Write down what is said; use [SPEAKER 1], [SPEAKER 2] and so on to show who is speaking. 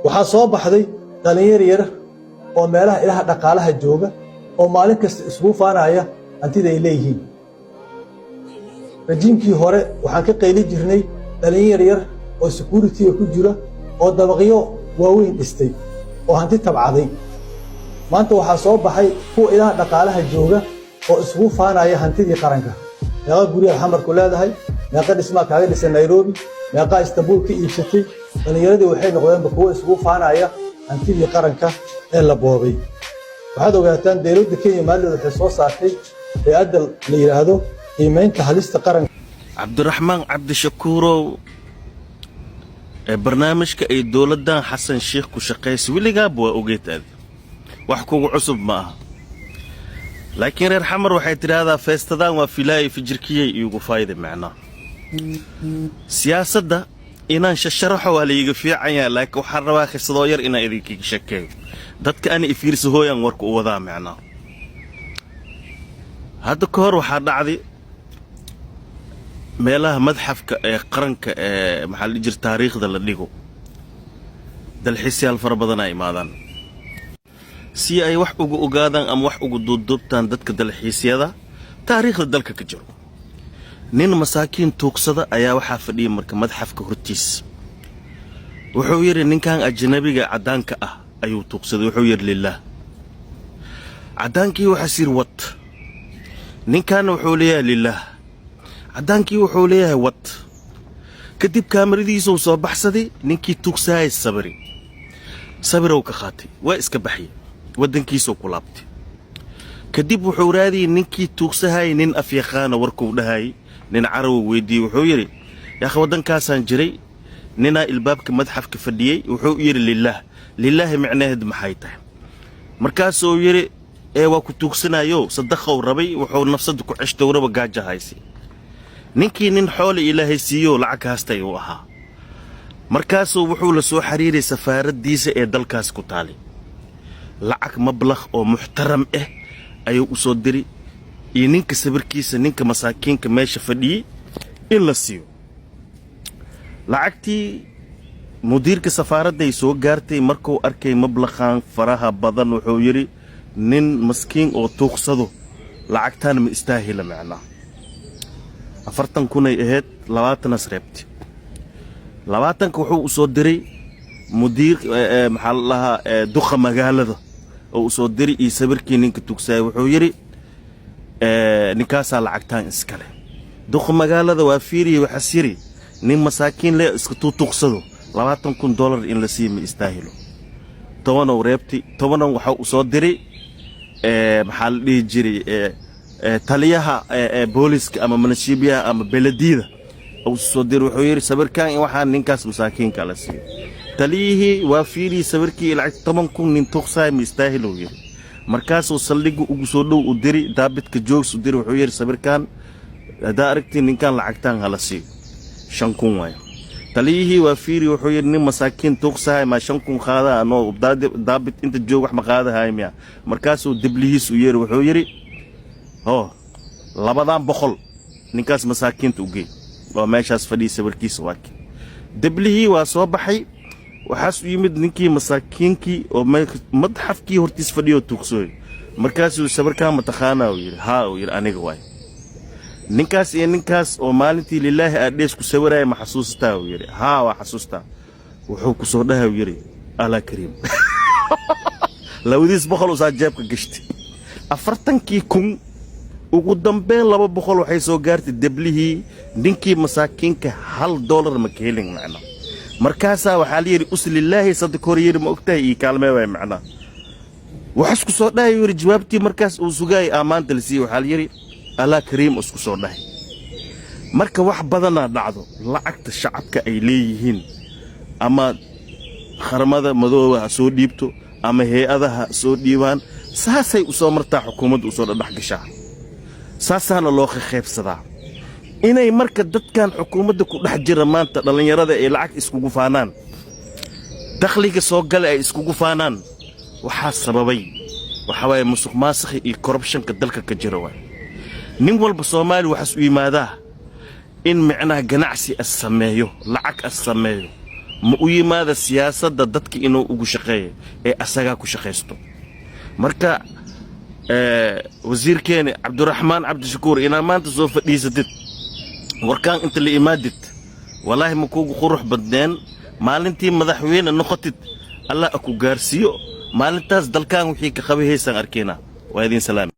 [SPEAKER 1] Waxaa soo baxday dhallinyar yar oo meelaha ilaha dhaqaalaha jooga oo maalin kasta isugu faanaya hantida ay leeyihiin. Rajiimkii hore waxaan ka qayli jirnay dhallinyar yar oo security-ga ku jira oo dabaqyo waaweyn dhistay oo hanti tabcaday. Maanta waxaa soo baxay kuwa ilaha dhaqaalaha jooga oo isugu faanaya hantidii qaranka. Meeqa guryaad Xamarku leedahay? Meeqa dhismaa kaaga dhisan Nairobi? Meeqaa Istanbuul ka iibsatay? Dhallinyaradii waxay noqdeenba kuwo isugu faanaya hantidii qaranka ee la boobay. Waxaad ogaataan, dowladda Kenya maalin waxay soo saartay hay'adda la yidhaahdo qiimaynta halista qaranka.
[SPEAKER 2] Cabdiraxmaan Cabdishakuurow, ee barnaamijka ay dowladdan Xasan Sheikh ku shaqaysa weligaaba waa ogeed, aad wax kugu cusub ma aha. Laakiin reer Xamar waxay tidhaahdaa, "Feestadaan waa filaayay, fijirkiyey iigu faayda." Macnaa siyaasadda inaan shasharaxo waa laiga fiican yahay, laakiin waxaan rabaa khisadoo yar inaan idinkaga sheekeeyo. Dadka ana ifiirsa hooyaan warka u wadaa. Macnaa hadda ka hor waxaa dhacday meelaha madxafka ee qaranka ee, maxaa la dhihi jira, taariikhda la dhigo, dalxiisyaal fara badan ay imaadaan si ay wax uga ogaadaan ama wax uga duubduubtaan dadka dalxiisyada taariikhda dalka ka jiro. Nin masaakiin tuugsada ayaa waxaa fadhiyay marka madxafka hortiis. Wuxuu yidhi, ninkan ajnabiga caddaanka ah ayuu tuugsaday. Wuxuu yidhi, "Lilaah." Caddaankii waxaas yidhi, "Wad." Ninkanna wuxuu leeyahay, "Lilaah." Caddaankii wuxuu leeyahay, "Wad." Kadib kaamaradiisuu soo baxsaday, ninkii tuugsaayay sabiri sabirow ka qaatay, waa iska baxyay, waddankiisuu ku laabtay. Kadib wuxuu raadiyey ninkii tuugsahayay, nin afyaqaana warkuu dhahayay, nin carawow weydiiyey. Wuxuu yidhi, "Yaakha, waddankaasaan jiray, ninaa ilbaabka madxafka fadhiyey, wuxuu yidhi, 'Lilaah, lilaahi,' micnaheed maxay tahay?" Markaasuu yidhi, "Ee waa ku tuugsanayo, sadaqow rabay, wuxuu nafsadda ku ceshtow raba, gaaja haysay." Ninkii nin xoole Ilaahay siiyo lacag haastay uu ahaa. Markaasuu wuxuu la soo xiriiray safaaraddiisa ee dalkaas ku taalay. Lacag mablaq oo muxtaram ah ayuu u soo diri iyo ninka sawirkiisa, ninka masaakiinka meesha fadhiyey in la siiyo. Lacagtii mudiirka safaaradday soo gaartay. Markuu arkay mablaqan faraha badan, wuxuu yidhi, "Nin maskiin oo tuugsado lacagtaan ma istaahila." Macnaa 40,000 ay ahayd, 20-aas reebtay. 20-ka wuxuu u soo diray mudiir, maxaa la dhahaa, duqa magaalada oo u soo diray iyo sawirkii ninka tugsaayay. Wuxuu yidhi, "Ninkaasaa lacagtaan iskale." Duqa magaalada waa fiiriyey, waxaas yidhi, "Nin masaakiin le iska tuutuqsado $20,000 in la siiya ma istaahilo." 10-ow reebtay. 10-ow waxaa u soo diray, maxaa la dhihi jiray, taliyaha booliska ama malashiibiyaha ama belediyada uu soo diray. Wuxuu yidhi, "Sawirkan in waxaa ninkaas masaakiinka la siiyo." Taliyihii waa fiiriyey sawirkii, lacag 10,000 nin tuqsaay ma istaahil, uu yidhi. Markaasuu saldhigga ugu soo dhow u diri, daabitka joogs u diri. Wuxuu yidhi, "Sawirkan haddaa aragtiin, ninkan lacagtaan hala siiyo, 5,000 waayo." Taliyihii waa fiiri, wuxuu yidhi, "Nin masaakiin tuuqsahay maa 5,000 qaadaa? Anoo daabit inta joog wax ma qaadahay miya?" Markaasuu deblihiis u yeeri, wuxuu yidhi, "Hoo, 200 ninkaas masaakiinta u geey oo meeshaas fadhiya, sawirkiisa waaki." Deblihii waa soo baxay, waxaas u yimid ninkii masaakiinkii oo madxafkii hortiis fadhiyoo tuugsooy. Markaasuu, "Sawirkaan mataqaanaa?" uu yidhi. "Haa," uu yidhi, "aniga waay ninkaas iyo ninkaas oo maalintii lilaahi aadhees ku sawiraya, ma xasuustaa?" uu yidhi. "Haa, waa xasuustaa." Wuxuu ku soo dhaha, uu yidhi, "Alaa kariim." 200 usaa jeebka gashtay. 40-kii kun ugu dambeyn 200 waxay soo gaartay deblihii. Ninkii masaakiinka $1 ma ka helin macna. Markaasaa waxaa la yidhi, "Us lilaahi saddex hor yidhi, ma ogtahay ii kaalmee waay." Macnaa waxaa isku soo dhahay, yidhi, jawaabtii markaas uu sugaayay ammaanta la siiyey. Waxaa la yidhi, "Alaa kariim," isku soo dhahay. Marka wax badanaa dhacdo, lacagta shacabka ay leeyihiin ama qaramada madooba ha soo dhiibto ama hay-adaha soo dhiibaan, saasay u soo martaa xukuumadda, u soo dhadhex gashaa, saasaana loo qaqaybsadaa. Inay marka dadkan xukuumadda ku dhex jira maanta, dhallinyarada, ay lacag iskugu faanaan, dakhliga soo gala ay iskugu faanaan, waxaa sababay waxaa waaye musuq maasakhi iyo corruption-ka dalka ka jira waay. Nin walba Soomaali waxaas u yimaadaa in micnaha ganacsi as sameeyo, lacag as sameeyo. Ma u yimaada siyaasadda dadka inuu ugu shaqeeyo ee asagaa ku shaqaysto. Marka wasiirkeeni Cabdiraxmaan Cabdishakuur, inaa maanta soo fadhiisatid, warkaan inta la imaadid, wallaahi ma kuugu qurux badneen. Maalintii madaxweyne noqotid, Allah ku gaarsiiyo maalintaas, dalkan wixii ka qabahaysaan arkeynaa. Waa idin salaam.